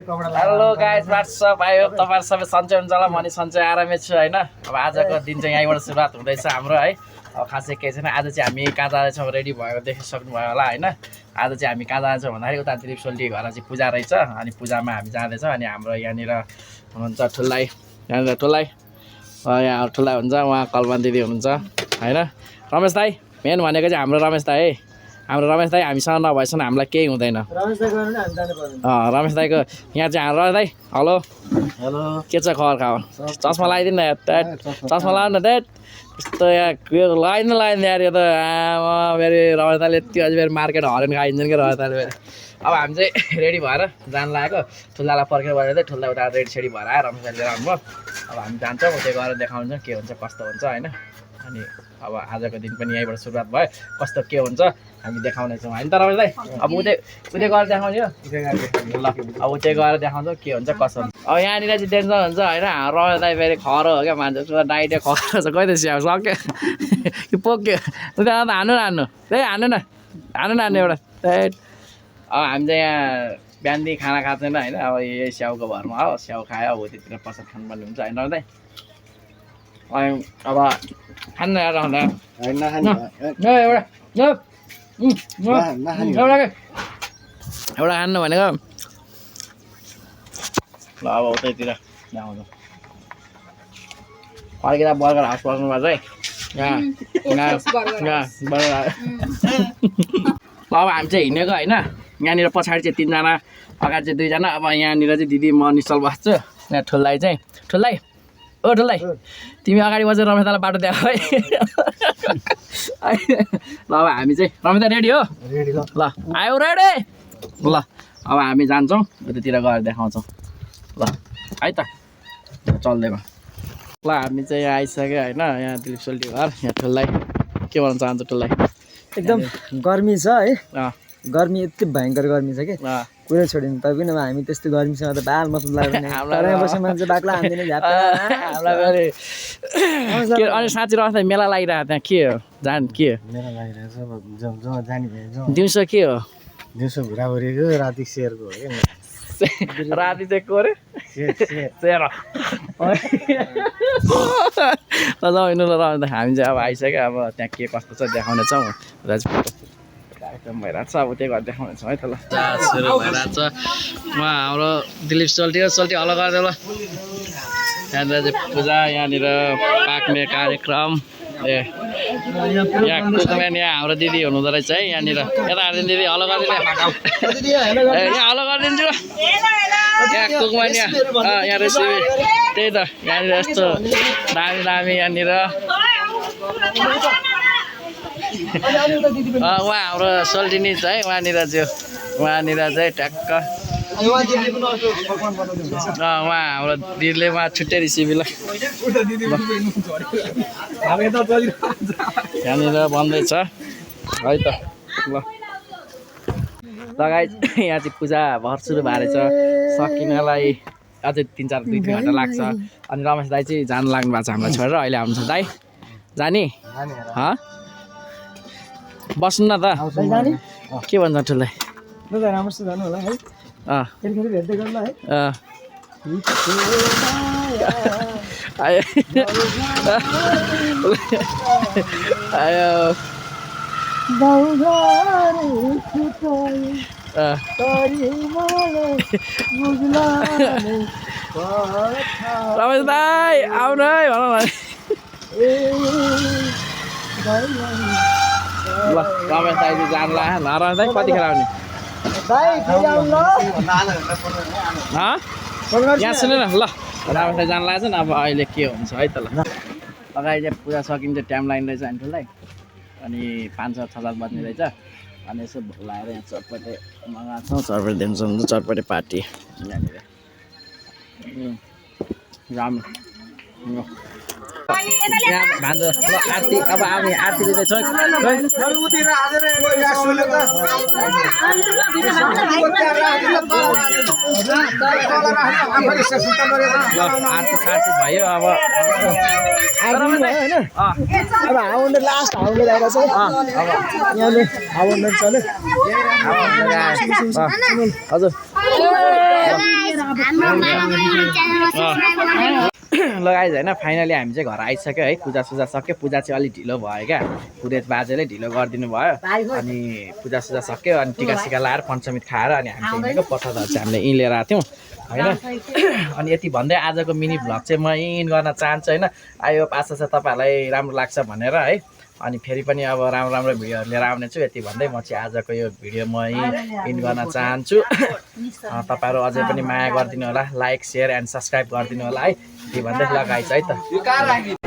hello guys what's up आयो तपाईहरु सबै सन्चै हुन्छ होला म नि सन्चै आरामै छु हैन अब आजको दिन चाहिँ यहीँबाट सुरुवात हुँदैछ हाम्रो है अब खासै केही छैन आज चाहिँ हामी कहाँ जाँदैछौँ रेडी भएको देखिसक्नु भयो होला हैन आज चाहिँ हामी कहाँ जाँदैछौँ भन्दाखेरि उता दिलीप सोल्टी घर चाहिँ पूजा रहेछ अनि पूजामा हामी जाँदैछौँ अनि हाम्रो यहाँनिर हुनुहुन्छ ठुल्लाई यहाँनिर ठुल्लाई यहाँ ठुल्लाई हुन्छ उहाँ कल्पना दिदी हुनुहुन्छ हैन रमेश दाई मेन भनेको चाहिँ हाम्रो रमेश दाई है हाम्रो रमेश दाई हामीसँग नभएसम्म हामीलाई केही हुँदैन रमेश दाईको यहाँ चाहिँ हाम्रो रमेश दाई हेलो हेलो के छ खबर खाऊ चस्मा लगाइदिनु न चस्मा लगाउनु न डेट यस्तो यहाँ लगाइदिनु यार यो त फेरि रमेश दाईले यति अझै फेरि मार्केट हरेन खाइदिन्छन् कि रमेश दाईले फेरि अब हामी चाहिँ रेडी भएर जान लागेको ठुल्दालाई पर्खेर बजेर चाहिँ ठुल्दा उता रेडी सेडी भएर आएर रमेश दाईले राम्रो अब हामी जान्छौँ उतै गएर देखाउँछौँ के हुन्छ कस्तो हुन्छ होइन अनि अब आजको दिन पनि यहीँबाट सुरुवात भयो कस्तो के हुन्छ हामी देखाउनेछौँ होइन त रमेश दाई अब उतै गएर देखाउने हो ल अब उतै गएर देखाउँछौँ के हुन्छ कसो हुन्छ अब यहाँनिर चाहिँ टेन्सन हुन्छ होइन रमेश दाई फेरि खरो हो क्या मान्छे डाइटे खरो छ कहिले स्याउ सक्यो कि पोक्यो उता त हान्नु न हान्नु त्यही हान्नु न हान्नु एउटा त्यही अब हामी चाहिँ यहाँ बिहानदेखि खाना खाएको छैन होइन अब यही स्याउको भरमा हो स्याउ खायो अब त्यतिर प्रसाद खानुपर्ने हुन्छ होइन रमेश दाई अब खान्न एउटा खानु भनेको ल अब उतैतिर देखाउँछ फर्किँदा बर्गर हाउस बस्नुपर्छ है ल अब हामी चाहिँ हिँडेको होइन यहाँनिर पछाडि चाहिँ 3 जना अगाडि चाहिँ 2 जना अब यहाँनिर चाहिँ दिदी म निश्चल बस्छु यहाँ ठुल्लाई चाहिँ ठुल्लाई ओ ठुल्लाई तिमी अगाडि बसेर रमेश दाईलाई बाटो देखाऊ है ल अब हामी चाहिँ रमेश दाई रेडी हो ल आयो रेडी ल अब हामी जान्छौँ उतातिर गएर देखाउँछौँ ल है त चल्दैमा ल हामी चाहिँ यहाँ आइसक्यो होइन यहाँ दिलीप सोल्टी घर यहाँ ठुल्लाई के भन्न चाहन्छु ठुल्लाई एकदम गर्मी छ है गर्मी यति भयङ्कर गर्मी छ कि कुरै छोडिनु तै पनि अब हामी त्यस्तो गर्मीसँग त बाल मतलब लाग्दैन घरमा बस्ने मान्छे बाक्ला हान्दैन हामीलाई फेरि अनि साँच्ची रमेश दाई मेला लागिरहेको त्यहाँ के हो जान के हो मेला लागिरहेको छ जाने दिउँसो के हो दिउँसो भुराभुरीको राति सेयरको हो क्या राति चाहिँ को अरे सेयर ल जाउँ ल रमेश दाई हामी चाहिँ अब आइसक्यो अब त्यहाँ के कस्तो छ देखाउने छौँ कार्यक्रम भइरहेको छ अब त्यही गरेर देखाउने छौँ है त ल सुरु भइरहेको छ उहाँ हाम्रो दिलीप सोल्टी हलो गरिदियो ल यहाँनिर चाहिँ पूजा यहाँनिर पाक्ने कार्यक्रम यहाँ कुकम्यान यहाँ हाम्रो दिदी हुनुहुँदो रहेछ है यहाँनिर यता हालिदिनु दिदी हलो गरिदिनु यहाँ हलो गरिदिन्छु यहाँ कुकम्यान यहाँ रेसिपी त्यही त यहाँनिर यस्तो दामी यहाँनिर उहाँ हाम्रो सोल्टिनी छ है उहाँनिर चाहिँ ट्याक्क उहाँ हाम्रो दिदीले उहाँ छुट्टै रेसिपी ल यहाँनिर बन्दैछ है त ल लगाइ यहाँ चाहिँ पूजा भर सुरु भएर रहेछ सकिनलाई अझै 2-3 घन्टा लाग्छ अनि रमेश दाई चाहिँ जान लाग्नु भएको छ हामीलाई छोडेर अहिले आउनु छ दाई जाने बस्नु न त के भन्छ ठुलै राम्रोसँग जानु होला है फेरि भेट्दै गर्नु है रमेश दाई आउनु है भन ल रमेश दाई चाहिँ जानु लाग्यो रमेश दाई कतिखेर आउने यहाँ सुन्नु न ल रमेश दाई जानु लाग्छ नि अब अहिले के हुन्छ है त ल अगाडि चाहिँ पूजा सकिन्छ टाइम लाग्ने रहेछ अनि ठुलै अनि 5-6 बज्ने रहेछ अनि यसो भोक लागेर यहाँ चटपटे मगाएको छौँ चटपटे दिन्छ चटपटे पार्टी यहाँनिर राम्रो यहाँ भान्जो ल आरती अब आउने आरती चाहिँ छ आरती सारती भयो अब हाउन्डे लास्ट हाउन्डे ल्याएर चाहिँ अब यहाँले हाउन्डे चल्यो हजुर लगाइज होइन फाइनली हामी चाहिँ घर आइसक्यो है पूजासुजा सक्यो पूजा चाहिँ अलिक ढिलो भयो क्या पुरेज बाजेले ढिलो गरिदिनु भयो अनि पूजासुजा सक्यो अनि टिकासिका लाएर पञ्चमित खाएर अनि हामी चाहिँ हिँडेको प्रसादहरू चाहिँ हामीले यहीँ लिएर आएको थियौँ होइन अनि यति भन्दै आजको मिनी भ्लग चाहिँ म इन गर्न चाहन्छु होइन आयो आशा छ तपाईँहरूलाई राम्रो लाग्छ भनेर है अनि फेरि पनि अब राम्रो राम्रो भिडियोहरू लिएर आउनेछु यति भन्दै म चाहिँ आजको यो भिडियो म इन गर्न चाहन्छु तपाईँहरू अझै पनि माया गरिदिनु होला लाइक सेयर एन्ड सब्सक्राइब गरिदिनु होला है यति भन्दै लगाइछ है त